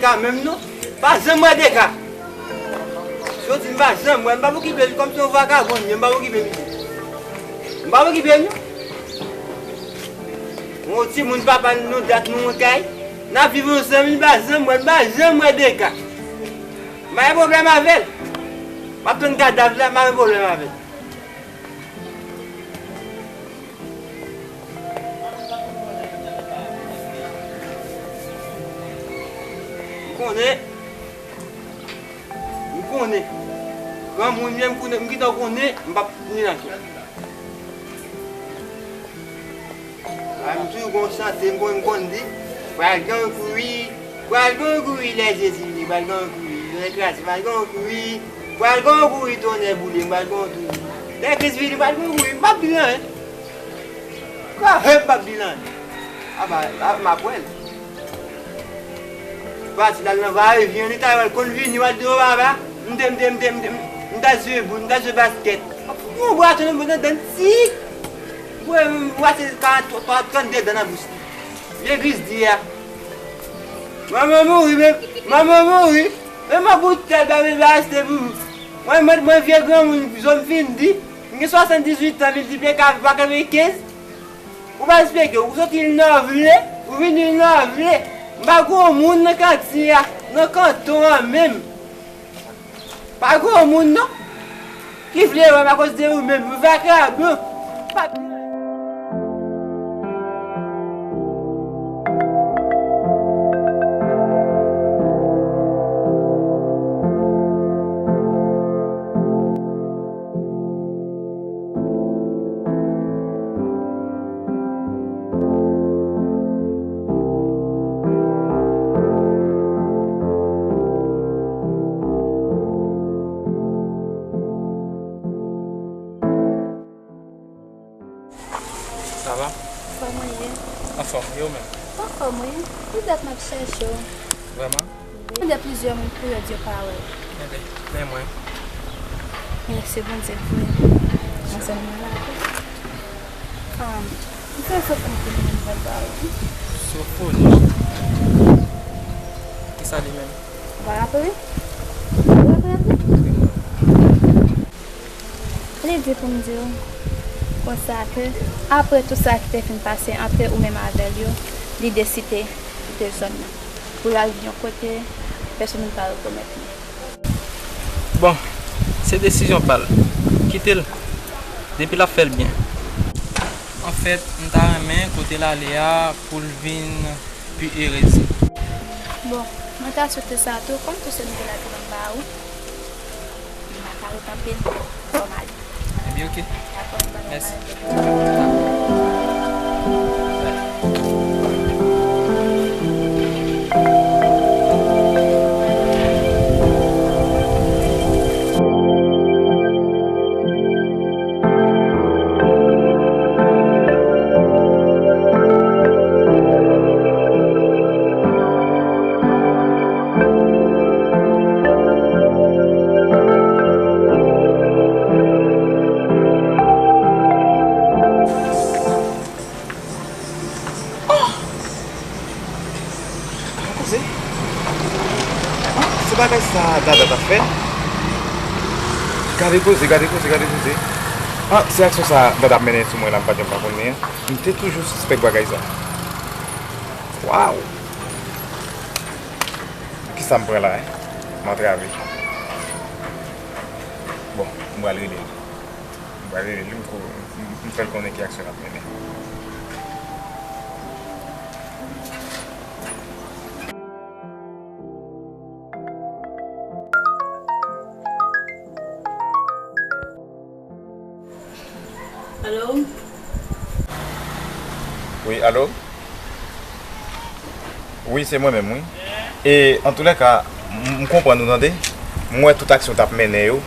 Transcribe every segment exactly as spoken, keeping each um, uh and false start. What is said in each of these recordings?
A menm non, pa janm wè Deka. Jodi m pa janm wè, m p ap okipe l kòm se yon vakabon li ye, m p ap okipe misye. M p ap okipe l non. Yon timoun papa l, nou dat nou yon kay. N ap viv ansanm, li pa janm wè, m pa janm wè Deka. M pa gen pwoblèm avè l. M ap tann kadav la, m pa gen pwoblèm avè l. M konnen. M konnen. Granmoun, men m konnen, m gentan konnen, m p ap ni nan kè. A, m toujou gon chante, m konn, m konn di, pral gen yon kouri, pral gen yon kouri, lè Jezi vini, pral gen yon kouri, zòn eklati, pral gen yon kouri, pral gen yon kouri, tonnè boule, pral gen yon kouri. Lè Kris vini, pral gen yon kouri, m p ap di l anyen. Kwa, he, m p ap di l anyen. Apa, a, m ap wè l. Pati l al nan va e vyen, li ta wè l konn vini, w al di, o papa, m te, m te, m te, m te, m ta jwe boul, m ta jwe baskèt. Yon bwa tonbe nan dan ti. Mwen, m pase karant, trannde dan nan bouch li. Vye grizdi a. Manman mouri, men, manman mouri. Men mwen bout tèt ba bebe achte pou ou. Mwen, mwen, mwen vye granmoun, zò m fin di. M gen swasanndizuit an, miltipliye ka, pa kenbe kenz. Ou pa respekte, ou soti nan vle, ou vini nan vle. M pa gwo moun nan kantin an, nan kanton an menm. Pa gwo moun non. Ki vle wè m akoz de ou menm, ou vakabon. Pa Sa va? Kòman w ye? Anfòm, e ou menm? Anfòm, wi. Pou dat m ap chèche w. Vrèman? Mwen mande plizyè moun pou yo di yo pa wè w. Enben, men mwen. Mèsi Bondye pou mwen. Mwen sèlman la tou. Ahn, m fè Sofoni pou mwen nouvèl pa ou. Sofoni? Kisa li menm? Ou pa raple? Ou pa raple? Li di pou m di w konsa ke, apre tout sa ki te fin pase ant ou menm avè l yo, li deside kite zòn nan pou l al yon kote pèsonn pa rekonèt li. Bon, se desizyon pa l. Kite l. Depi l ap fè l byen. Anfèt, m ta renmen kote l ale a pou l vin pi erez. Bon, mwen ta swete sa tou, kòm tou se nouvèl la te ban m ba ou. M pa ka ret anpil, fò m ale. Ebyen, oke. Dakò, m pral ale. Mèsi. Gade koze. Ah, se bagay sa Dada t ap fè. Gade koze, gade koze, gade koze. Ah, se aksyon sa Dada ap mennen sou mwen la, m pa t janm pa konn li an. M te toujou sispèk bagay sa. Waw! Kisa m pran la, en? M antrave. Bon, m pral rele l. M pral rele l, m ko-, m, m fè l konnen ki aksyon l ap mennen. Alo? Wi, alo? Wi, se mwen menm, wi. E, antoulèka, m, m konprann ou, tande. M wè tout aksyon w t ap mennen yo.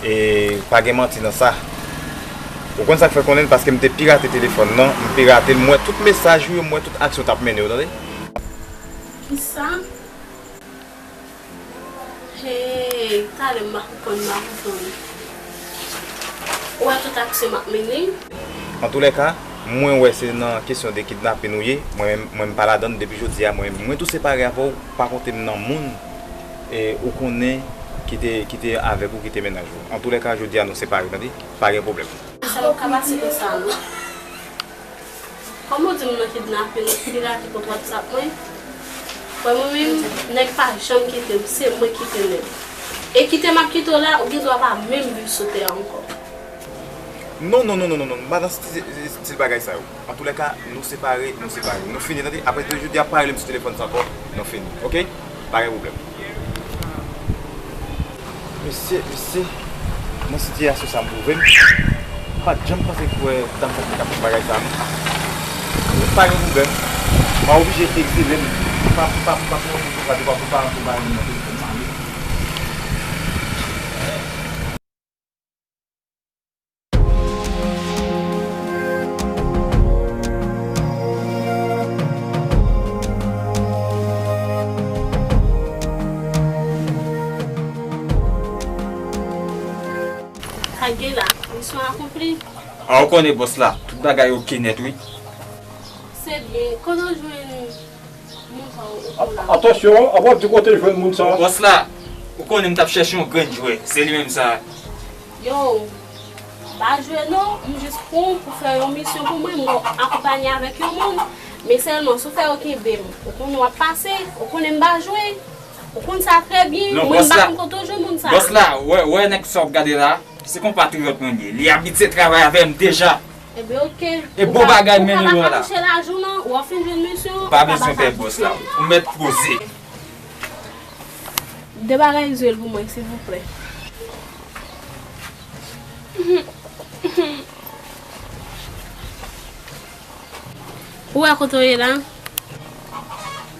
E, pa gen manti nan sa. Ou konn sa k fè l konnen l? Paske m te pirate telefòn nan, m pirate l, m wè tout mesaj ou yo, m wè tout aksyon w t ap mennen yo, tande. Kisa? Hey, talè m pa konprann, m pa konprann. Ou wè tout aksyon m ap mennen? Antoulèka, Mwen wè se nan kesyon de kidnapin ou ye, mwen menm, mwen m pa ladann, depi jodi a, mwen menm, mwen tou separe avè w, pa konte m nan moun, e, ou konnen ki te, ki te avèk ou, ki te mennaj ou. Antoulèka, jodi a nou separe, tande? Pa gen pwoblèm. Sa yo ka pase konsa, non. Kòman w di m nan kidnapin, ou pirate kont WhatsApp mwen? Wè mwen menm, nèg pa janm kite m, se mwen ki kite nèg. E kite m ap kite w la, ou gen dwa pa menm viv sou tè a ankò. Non, non, non, non, non, non, madan, stil, stil bagay sa yo. Antoulèka, nou separe, nou separe. Nou fini, tande? Apre de jodi a, pa rele m sou telefòn sa ankò. Nou fini, oke? Pa gen pwoblèm. Mesye, mesye, nan sitiyasyon sa m twouve m, m pa t janm panse kwè dam sa te ka fè bagay sa, non. Pa gen pwoblèm. M a oblije egzile m. Pa, pa, pa pran konsa devan pou pa antre bagay nan telefòn sa, non. Sa gen la, misyon akonpli. A, ou konnen bòs la, tout bagay oke nèt, wi. Se byen, kote w jwenn moun sa yo, ou konn la? Atansyon, avan w di kote w jwenn moun sa. Bòs la, ou konnen m t ap chèche yon grenn jwè, se li menm sa. Yo, m pa jwe non, m jis pran w pou fè yon misyon pou mwen, m akonpanye avèk yon moun, men sèlman si w fè yo kenbe m, ou konnen w ap pase, ou konnen m pa jwe. Ou konn sa trè byen, mwen m pa konn kote w jwenn moun sa. Bòs la, wè, wè nèg sa w ap gade la, se konpatriyòt mwen li ye. Li abitye travay avè m deja. Ebyen, oke. E bon bagay m mennen nou an la. Ou ka pa kouche lajounen, ou ap fin jwenn misyon, ou pa bezwen pè bòs la. Ou mèt poze. De bagay zye l pou mwen, silvouplè. Ou wè kote w ye la?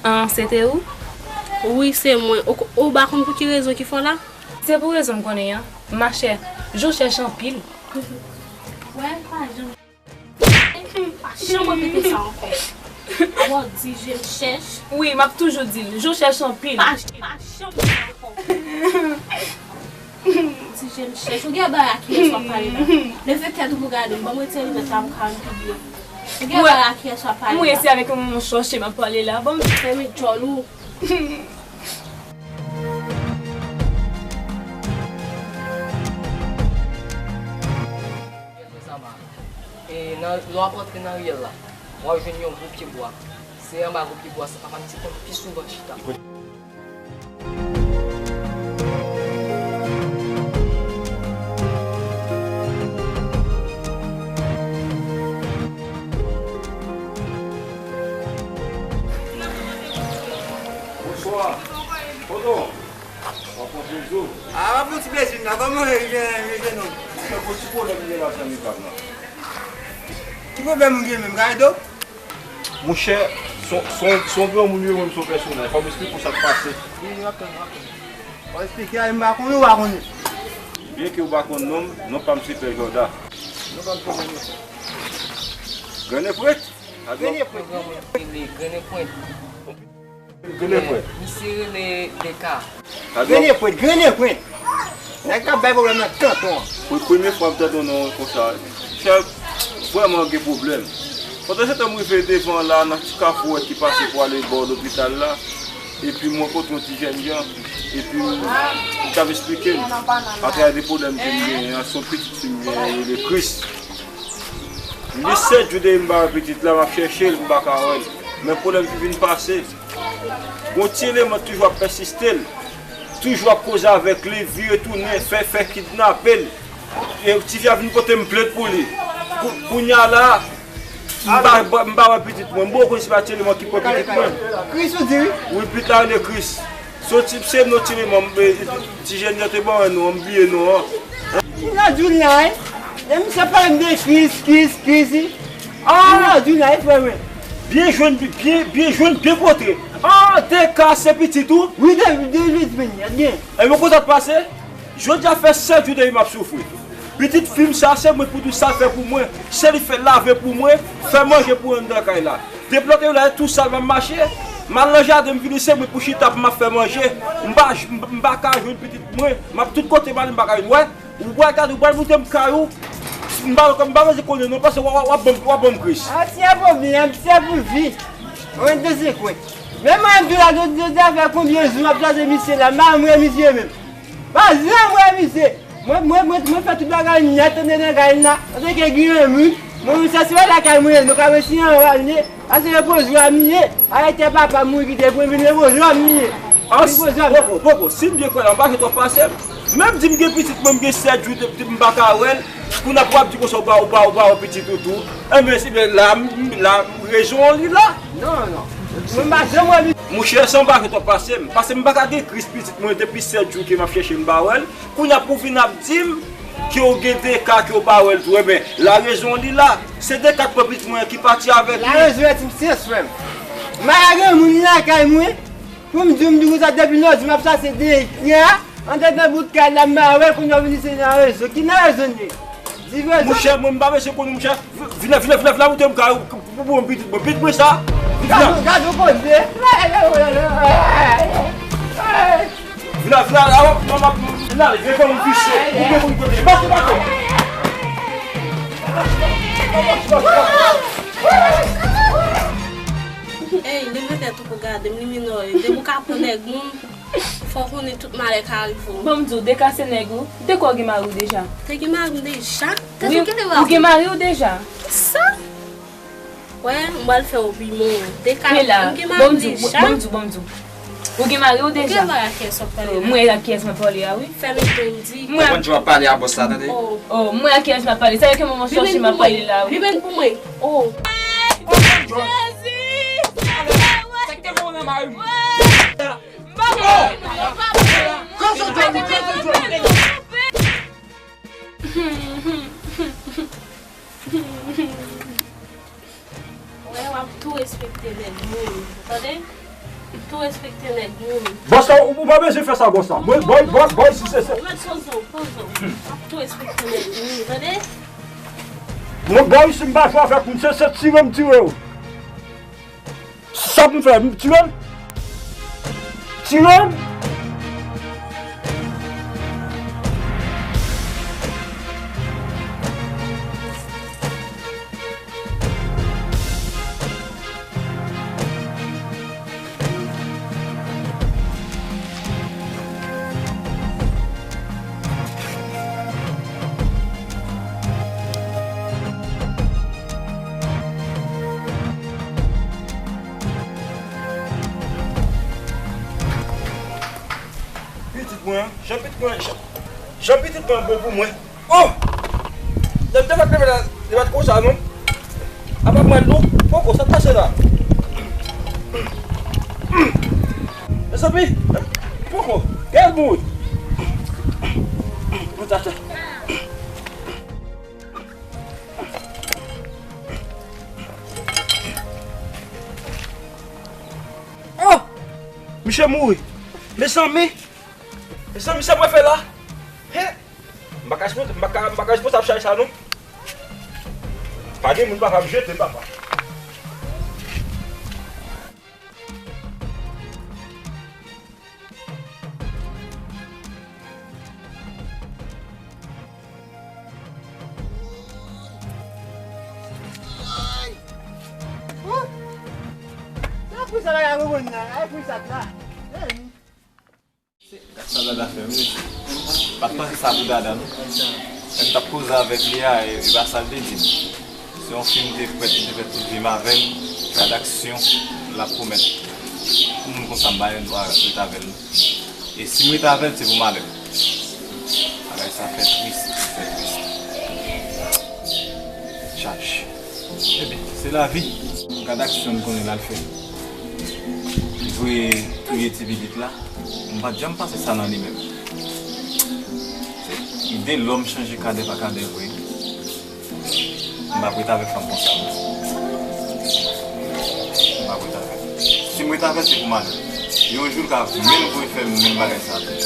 An, se te ou? Wi, se mwen. Ou, ou pa konn pou ki rezon ki fè w la? Se pou rezon m konnen an. Machè, je w chèch anpil. Wè, pa janm. Pa janm repete sa ankò. Avan w di je m chèch. Wi, m ap toujou di l. Je w chèch anpil. Pa, pa janm di ankò. Ti je m chèch. Ou gen bagay a kiyès w ap pale la? Leve tèt ou pou gade m. Ban m retire linèt la pou m ka wè m pi byen. Ou gen bagay a kiyès w ap pale la? Mwen se avèk yon moun chòche m ap pale la. Ban m fèmen djòl ou. E nan, lè w ap antre nan riyèl la, w ap jwenn yon gwo pye bwa. Se anba gwo pye bwa sa papa m te konn pi souvan chita. Bonswa. Tonton. W ap pran plezi w. A, w ap pran ti plezi m la. Kòman w ye, je, je, jenòm? Mwen, yon ti pwoblèm m gen la, zanmi pa m nan. Ki pwoblèm ou gen menm, Kaydo? Monchè, se yon, se yon, se yon granmoun yo, mwen, se yon pèsonaj. Fò m esplike w sa k pase. Wi, w ap tann, w ap tann. W ap esplike a, m pa konnen, ou pa konnen. Byenke w pa konn non m, non pa m se Pè Jòda. Non pa m se Pè Jòda. Grennen pwent. Grennen pwent. Yon granmoun ki rele Grennen pwent. Grennen pwent. Misye rele Leka. Grennen pwent, grennen pwent. Nèg k ap bay pwoblèm nan kanton an. Pou premye fwa m tande yon non konsa. Chè, vrèman gen pwoblèm. Pandan se tan m rive devan la, nan ti kafou ki pase pou ale bò lopital la, epi m rankontre yon ti jènjan, epi m, li t ap esplike m atravè de pwoblèm ke m genyen an, se yon pitit fi m genyen, rele Kris. Li sèt jou depi m pa wè pitit la, m ap chèche l, m pa ka wè l. Men pwoblèm ki vin pase, gon ti eleman toujou ap pèsiste l, toujou ap koze avèk li, vire tounen, fè, fè kidnape l. E ti fi a vin pote m plent pou li. Kou-, kounye a la, m pa, m pa wè pitit mwen. M poko konn si pa ti eleman ki pran pitit mwen. Kris ou di wi? Wi, pitit la rele Kris. Se yon ti, se non ti eleman, m, e, ti jènjan te ban mwen non, m bliye non an. Ki nan djòl la, en? Lè misye pale m de Kris, Kris, Kris, wi. Ah! Ki nan djòl la, wi, frè mwen. Byen jwenn, byen, byen jwenn, byen pote. Ah, Deka, se pitit ou? Wi, de, de, de, de, byen. Ebyen, konsa t pase? Jodi a fè sèt jou depi m ap soufri. Pitit fi m sa, se mwen pou tou sa l fè pou mwen. Se li fè lave pou mwen, fè manje pou mwen anndan kay la. Depi lòt yo la, tou sal m ap mache. M al nan jaden, m vin isit, mwen pou chita pou m ap fè manje. M pa, m pa ka jwenn pitit mwen. M ap tout kote m ale, m pa ka jwenn. Wè, ou pral gade, ou pral montre m kay ou. M pa, m pa bezwen konnen non, paske w, w, w ap ban m, w ap ban m Kris. Ah, ti a pou byen, ti a pou vi. Mwen te se kwen. Men mwen di la, jodi, jodi a fè konbyen jou m ap chache misye la, m pa janm wè misye menm. Pa janm wè misye. Mwen, mwen, mwen, mwen fè tout bagay nèt anndan nan kay la. Antanke granmoun, mwen, mwen chèche wè lakay mwen, nou ka resi anrale. Pase repoze w a m ye. Arete papa m mouri kite pou m vin repoze w a m ye. An, poko, poko. Si m byen kwè la, m pa gen twòp pase m. Menm di m gen pitit mwen, m gen sèt jou, m pa ka wè l. Kounye a pou w ap di konsa ou pa, ou pa, ou pa wè pitit ou tou. Enben, si byen la, m, la, rezon an li la. Non, non. Mwen m pa janm wè li. Monchè, sa m pa gen twòp pase m. Pase m pa ka gen Kris pitit mwen depi sèt jou ke m ap chèche m pa wè l. Kounye a pou w vin ap di m ke w gen de ka ke w pa wè l tou. Enben, la rezon li la. Se de ka k pran pitit mwen ki pati avèk li. La rezon e ti m se frè m. M pa ka gen moun lakay mwen. Pou m di w, m di konsa depi lòt jou m ap chache de kè a. Antre nan bout kay la, m pa wè l, kounye a w vin di se nan rezo. Ki nan rezo n ye? Di vrè sa. Monchè, mwen, m pa bezwen konnen, monchè. Vin la, vin la, vin la, vin la, montre m kay ou, pou, pou, pou pitit mwen, pitit mwen sa. Vin la. Gade, gade w koze. Vin la, vin la, la, w ap, w ap, vin la, vin fè yon visye. Ou gen pou kote. Pase, pase. Ey, leve tèt ou pou gade m, li minò, depi w ka pran nèg moun. Fò w konnen tout malè ka rive w. Bon, m di w, dekase nèg ou. Te kwè w gen mari w deja? Te gen mari m deja? Wi, ou gen mari w deja. Kisa? Wè, m pral fè w pi mou. Dekase, m gen mari m deja. Bon, m di w, bon, m di w, bon, m di w. Ou gen mari w deja? Ou gen mari ak kiyès w ap pale la? Mwen ak kiyès m ap pale a, wi. Fèmen pou m di. Mwen ak... Konn jan w ap pale a bòs la, tande? Oh, mwen ak kiyès m ap pale? Sa e ke moman chòche m ap pale la, wi. Li menm pou mwen. Oh. Jezi! Sa ki te fè w nan mari m? Wè, w ap tou respekte nèg moun, tande? Tou respekte nèg moun. Bòs la, ou, ou pa bezwen fè sa, bòs la. Mwen, bòy, bòy, bòy, si se, se. Mèt poze w, poze w. W ap tou respekte nèg moun, tande? Mwen, bòy, si m pa jwe avèk moun, se, se tire m tire w. Sa pou m fè? M tire l? Tire l? Pitit mwen, jan pitit mwen, jan, jan pitit mwen bon pou mwen. Oh! Lè m te fèk leve la, li pa t konsa non. Apa mwen lou, poko, sa k pase la? Mezanmi, poko, gade moun. Mwen ta fè. Oh! Misye mouri. Mezanmi. Mezanmi, sa mwen fè la? He! M pa ka respo-, m pa ka, m pa ka responsab chay sa non. Pa gen moun papa m jete papa. Gad sa Dada fè m wi. Pa t panse sa pou Dada non. Lè m t ap koze avèk li a, e, e pa sa l te di m. Se yon fi m te prèt, m te fè tout vi m avè l, gad aksyon l ap komèt. Pou moun konsa m pa gen dwa ret avè l non. E si m ret avè l, se pou malè. Bagay sa fè tris, fè tris. Chaj. Ebyen, se lavi. Gad aksyon m konnen l al fè. Li voye touye ti pitit la. M pa t janm panse sa nan li menm. Ide lòm chanje kadè pa kadè vre. M p ap ret avèk fanm konsa. M p ap ret avè l. Si m ret avè l, se pou malè. Yon jou, l ka menm voye fè m menm bagay sa tou.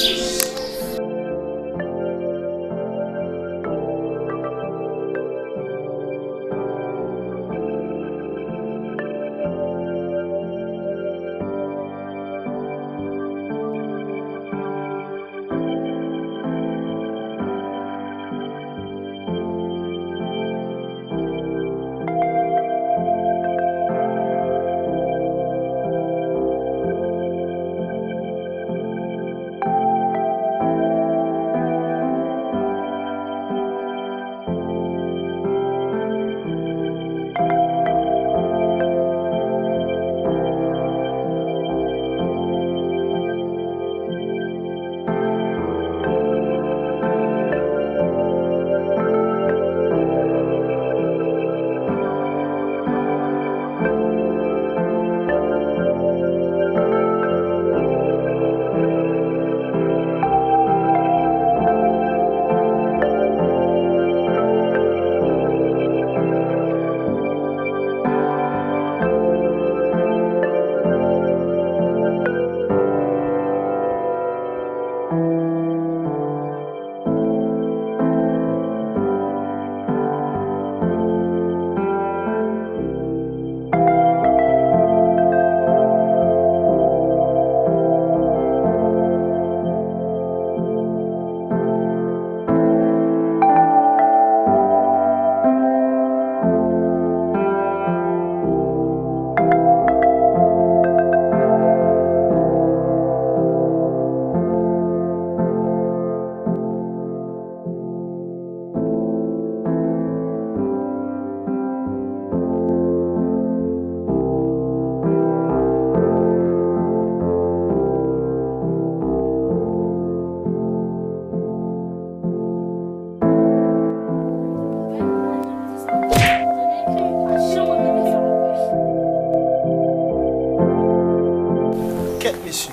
Kèt mesye,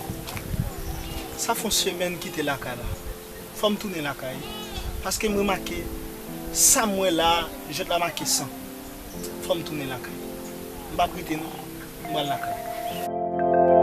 sa fè yon semèn m kite lakay la. Fò m tounen lakay. Paske m remake sa m wè la a, jwèt la make san. Fò m tounen lakay. M p ap rete non. M pral lakay.